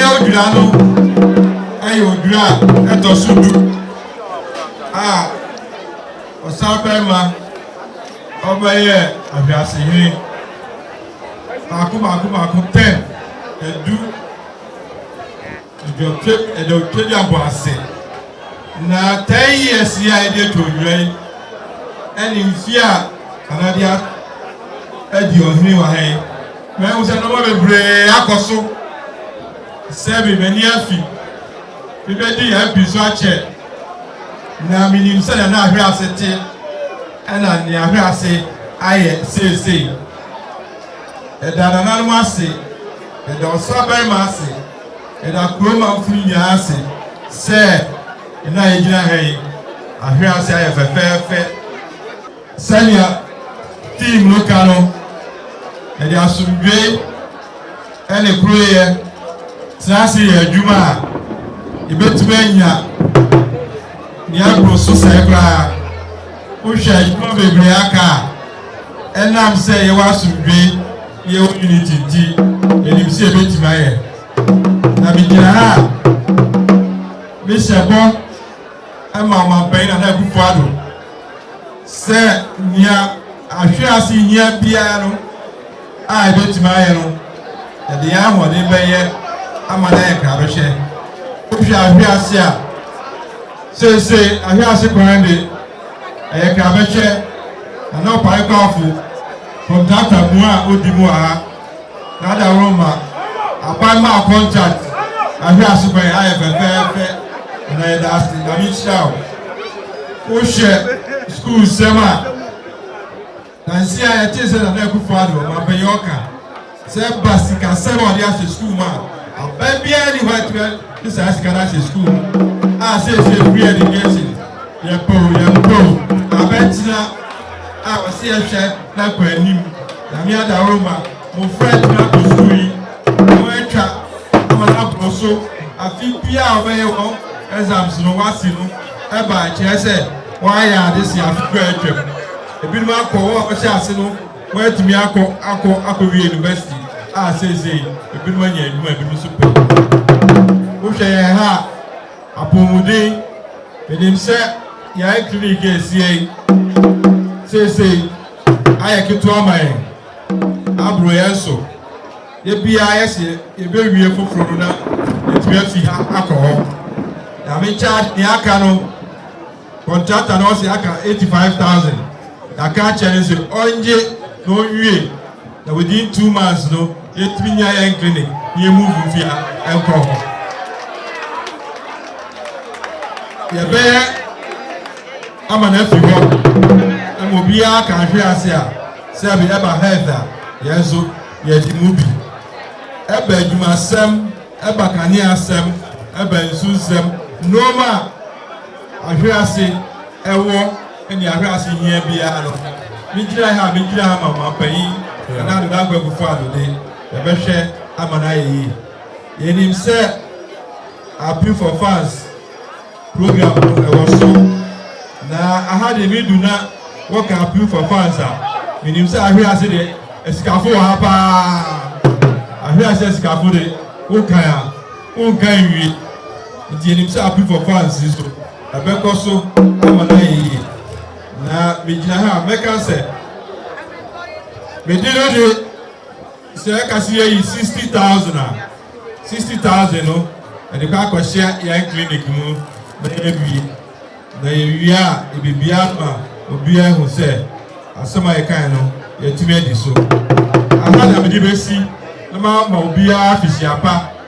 Odwira no yɛ odwira a ɛtɔ so 10 a ɔsabarima ɔbɛyɛɛ Ahweasehene baako baako baako 10 edu ɛdɔtwe de abɔ ase na 10 years yi a yɛde atwa odwira yi ɛne mfe a Nana adi ɔhene wɔ ha yi, mɛhu sɛ nneɛma bebree akɔ so. Sɛbi, m'ani afi bibɛdi MP so akyɛ na menim sɛ nana ahwɛ ase te ɛna nea ahwɛ ase ayɛ seesei. Ɛda nananom ase, ɛda ɔsabarima ase, ɛda kuromanfo nyinaa ase sɛ ɛna yɛgyina ha yi, ahwɛ ase ayɛ fɛfɛɛfɛ. Sɛnea theme no ka no, yɛde asomdwe ɛne kuroyɛ tena ase yɛ adwuma a yɛbɛtumi anya nea aboro so sɛe koraa. Wohwɛ adwuma bebree aka a, ɛnam sɛ yɛwɔ asomdwe ne yɛwɔ unity nti, yɛnim sɛ yɛbɛtumi ayɛ. Na megyina ha a mehyɛ bɔ ɛma ɔmanpanyin Nana Akufo Addo sɛ nea ahwɛ ase hia biara no a yɛbɛtumi ayɛ no, yɛde yɛn ahoɔden bɛyɛ ama no ayɛ krabɛhwɛ. Wohwɛ ahwɛ ase a, seesei ahwɛ ase kwan de ɛyɛ krabɛhwɛ. Nana Ɔpare Kwafo, contractor mu a odi mu wɔ ha na ada ma aban maa contract, ahwɛ ase kwan ayɛ fɛfɛɛfɛ na yɛda ase. Nyame nhyira wo. Wohwɛ sukuu nsɛm a nansi a yɛte sɛ Nana Akufo Addo, ɔmanpanyin, ɔka sɛ ba sikasɛm a ɔde ahyɛ sukuu mu a, aban biara ni hɔ a ɛtumi de saa sika no ahyɛ sukuu mu a seesei free education, yɛpɛ o yɛmpɛ o, abɛtena a wɔsi ɛhwɛ na kɔ anim. Nyame adaworo ma mmɔfra atumi akɔ sukuu yi na wɔatwa ama no aboro so. Afe bia a wɔbɛyɛ wɔn exams no, wasi no ɛba kyerɛ sɛ wɔayɛ ade si afe kura atwam. Ebinom akɔ, wɔn a wɔhyɛ ase no, wɔatumi akɔ akɔ akɔwie university a seesei ebinom anya adwuma, ebinom nso pɛ. Wohwɛ yɛn ha a, apɔmuden, menim sɛ yɛn clinic a esie yi seesei ayɛ ketewa ma yɛn, aboro yɛn so. Yɛbiara yɛsi yɛbɛwie foforɔ no na yɛtumi afi ha akɔ hɔ. Nyame nkyɛn, nea aka no, contractor no ɔsi aka 85,000. Yɛaka akyerɛ no sɛ ɔngye na ɔnwie na within 2 months no yɛtumi nya yɛn clinic na yɛ move fi ha ɛnkɔ hɔ. Yɛbɛyɛ ama no afi hɔ ama obiara ka ahwɛ ase a sɛbi ɛba health a, yɛn nso yɛdi mu bi. Ɛba adwumasɛm, ɛba kanea asɛm, ɛba nsu nsɛm, nneɛma a ahwɛ ase ɛwɔ ɛne ahwɛ ase hia biara no, megyina ha, megyina ha ma ɔmanpanyin Nana Addo Dankwa Akufo Addo de yɛbɛhwɛ ama no ayɛ yie. Yɛnim sɛ Appeal for Funds program no ɛwɔ so na aha de mi du na wɔka appeal for funds a, menim sɛ ahwɛ ase de asikafo wɔ ha paa. Ahwɛ ase asikafo de wokan a wonkan nwie, nti yɛnim sɛ appeal for funds yi so ɛbɛkɔ so ama no ayɛ yie. Na megyina ha a mɛka sɛ mede no de sɛ ɛka se yɛyi 60,000 a, 60,000 no ɛde kɔ akɔhyɛ yɛn clinic mu na yɛwie na yɛwie a, ebibia ma obiara hu sɛ asɛm a yɛkan no yɛtumi adi so. Aha na mede bɛsi na ma ma obiara afihyia pa.